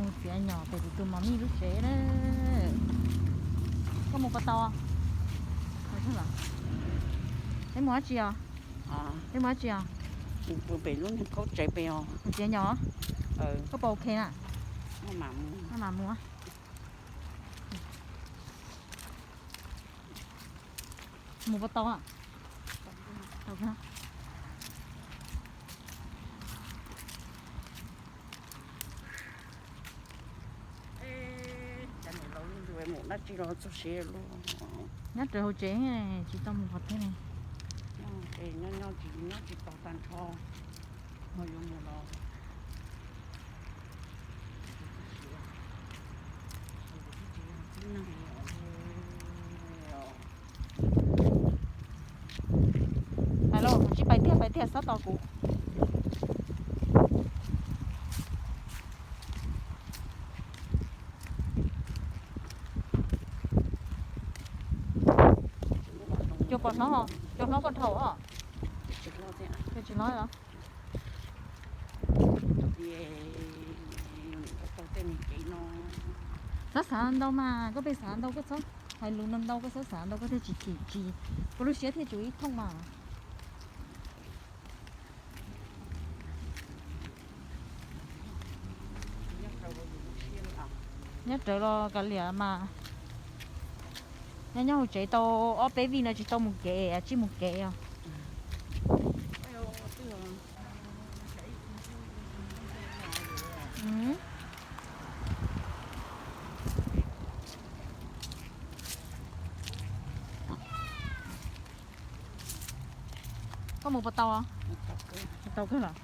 Mus txiav nyom pem kuv tus mos mij lub tsev na. Koj mus puas tau? Peb mus dab tsi os? Peb mus dab tsi os? Pem lub niag khaub tsev pem os. Mus txiav nyom. Koj puas ok na? Maj mam mus. Mus puas tau? Cov niam laus mus dab tsi los txog siav luaj. Nyob rawv hauv tsev tsis tau mus qhov twg ne. Nyob tsis nyob tsis tau tag nrho, ho yuav mus los. Hais los tsis pais tiag, pais tiag xob tos kuv. Cua pos hlob, cua hlob koj dhau os. Cua tsis hlob los. Txhob xav ntau mas, koj pheej xav ntau, koj txhob hais lus ntau ntau, koj txhob xav ntau koj thiaj tsis chim tsis, koj lub siab thiaj tsuas ib thooj mas. Nyob rawv los kav liam mas. Nyob nyob hauv tsev tau ob peb vij no tsis tau mus kev, tsij mus kev os. Koj mus puas tau? Puas tau kawg los?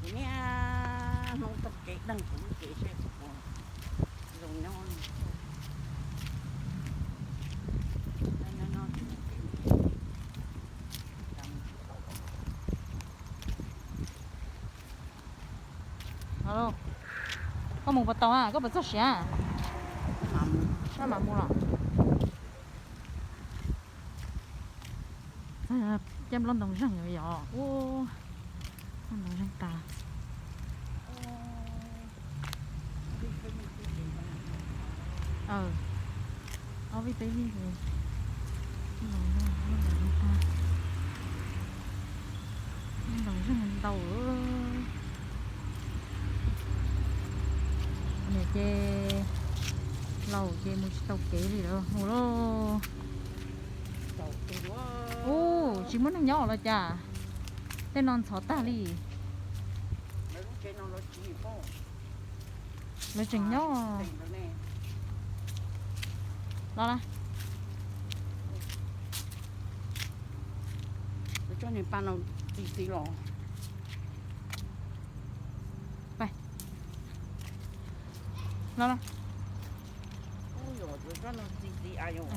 Kuv niaj hnub taug kev deeg kuv lub tsev seb puas zoo nyob. Koj mus puas tau a, koj puas txog siav? Koj mam mus los. Caj nplooj ntoo zeeg yom, ua nplooj ntoo zeeg tas. Ob vij peb vij, nplooj ntoo zeeg ntau. Niam ces laus ces mus tsis tau kev li lawm mus lauj. Ub, tsis muaj neeg nyob los cas? Tej no ntxhov tag li. Lawv tseem nyob. Los na. Txoj niag paj no txi txiv los. Los na. Txoj no txi txiv a yom.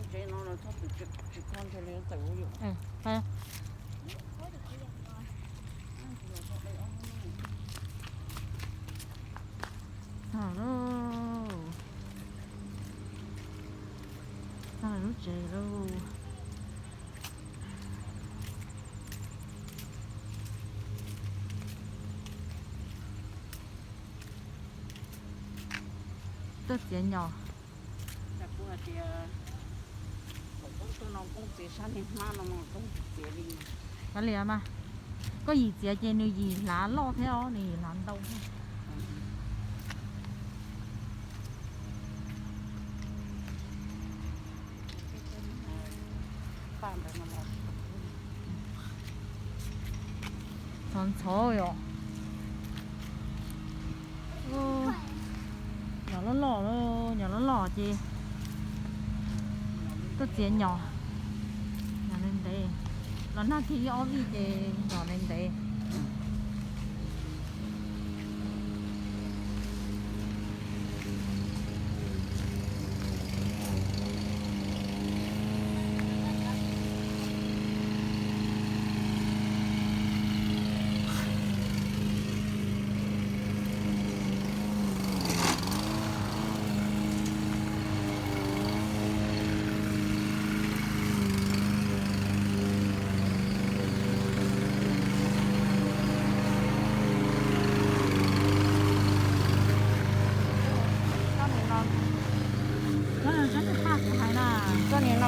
Tsev no los txhob pw tsis kho ntshe li tawm yom. Txog lauj. Txog lub tsev lauj. Tuaj txiav nyom. Kuv hais tias thaum koob tuaj no koob txiav sab niag hmab no mas koob tsis txiav li. Kav liam mas, koj yim txiav ces nws yim hlav loj thiab os, nws yim hlav ntau thiab. Ntxhov ntxhov yom. Nyom loj loj, nyom loj loj ces tuaj txiav nyom. Nyom ntev ntev, los nag kiag ib ob vij ces nyom ntev ntev.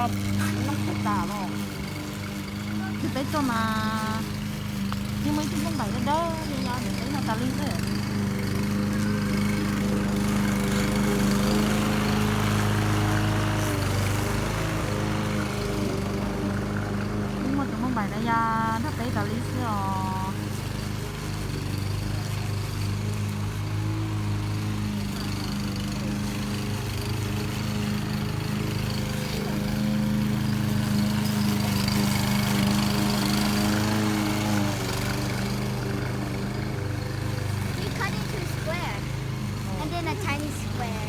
Noj tsis tas los. Ces peb tuaj mas yeej muaj ib tug Hmoob Npaim dawb dawb li no, peb noj tas li xwb. Yeej muaj tus Hmoob Npaim na ya nrog peb tas li xwb os. You cut into square, and then a tiny square.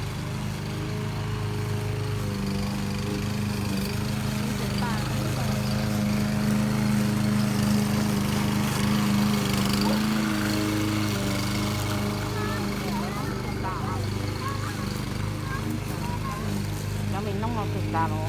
Cov me noob no twg tas los.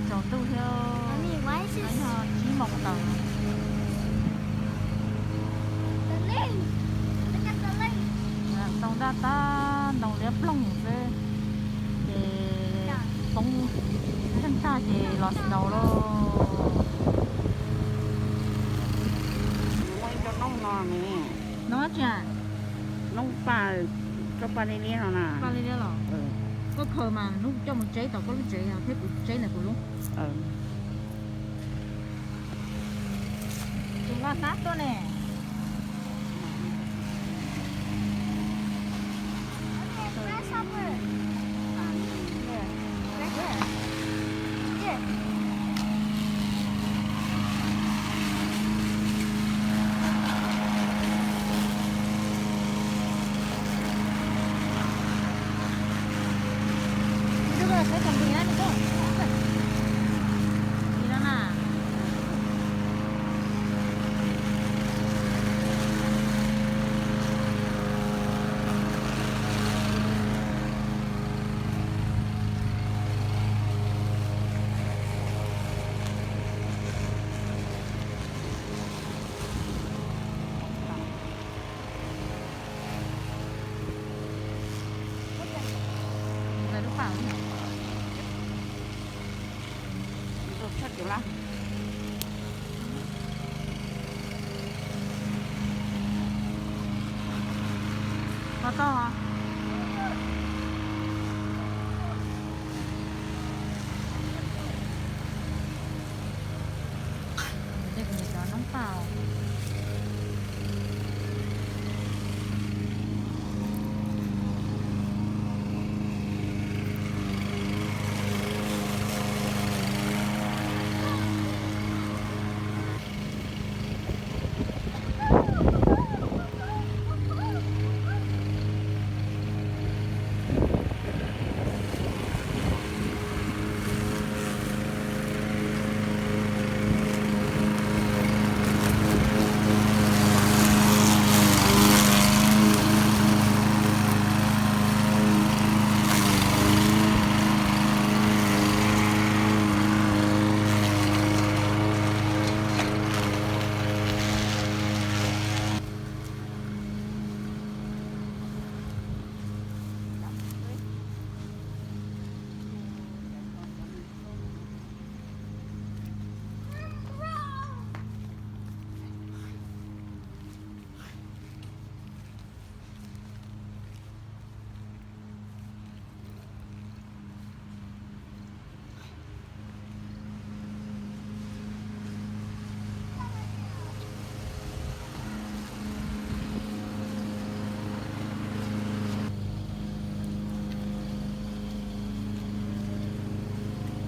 Tsaus ntuj thiab, yog tsib moos tawm. Ntoo daj tag, ntoo liab ploog xwb, ces poob zeeg tag ces los snow lauj. Muaj ib co noob no ne. Noob tsi? Noob paj, cov paj liab liab no na. Paj liab liab los? Koj khaws mas hnub coj mus tseb tom koj lub tsev thiab kuv tseb ntawm kuv lub. Tus no hnab tuaj ne.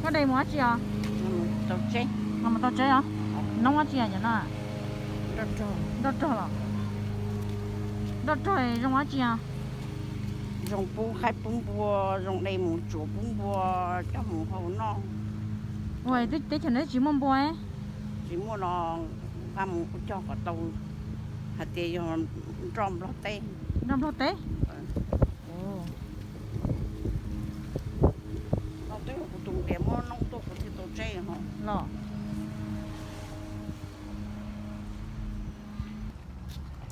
Koj de mus dab tsi os? Mus tau tseb os. Noob dab tsi os cov no? Nroj rog los? Nroj rog zoo dab tsi os? Zoo pub qaib pub npua, zoo de mus tsuav pub npua coj mus hau noj. Ua teb chaws no tsis muaj npua? Tsis muaj los nqa mus ua cog kom tau hais tias yog nroj nplog teb. Nroj nplog teb? No twb yog kuv tus nplias muab noob tuaj kuv thiaj tau tseb ho. Los?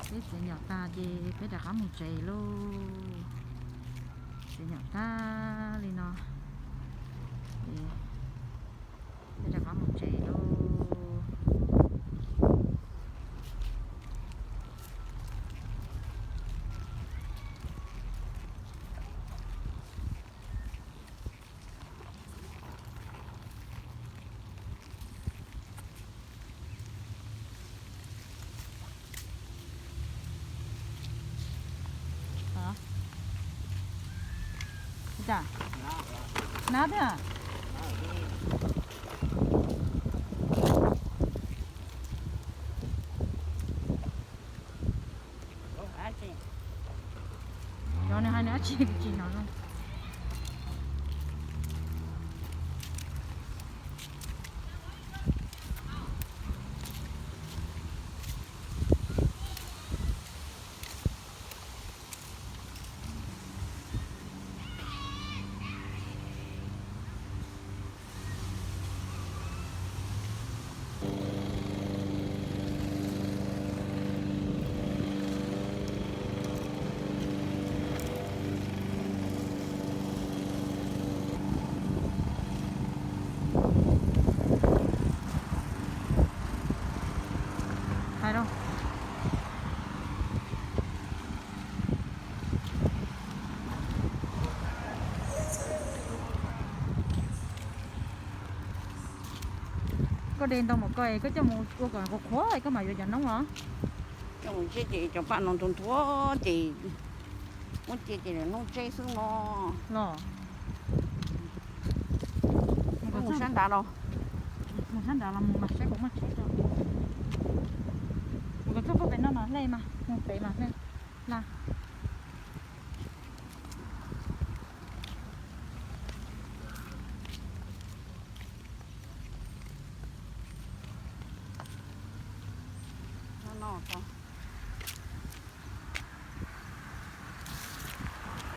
Peb txiav nyom tag ces peb rov qab mus tsev lauj. Txiav nyom tag li no ces peb rov qab mus tsev lauj. Hả? Ui chà. Nab thiab à? Cov nws hais nws dab tsi tsis hnov zoo. Hais rau. Koj de ntau mas koj, koj coj mus ua kom qhuav qhuav koj mam yuav cov noob los. Coj mus tseb ces cov paj no ntuag ntuag ces muab cia ces noob tseb xwb no. Los mus sab nrad los. Mus sab nrad los mus mas saib puas muaj tsheb rau. Mus kom txog puag pem no mas hle mas mus pem mas hle na. No, no,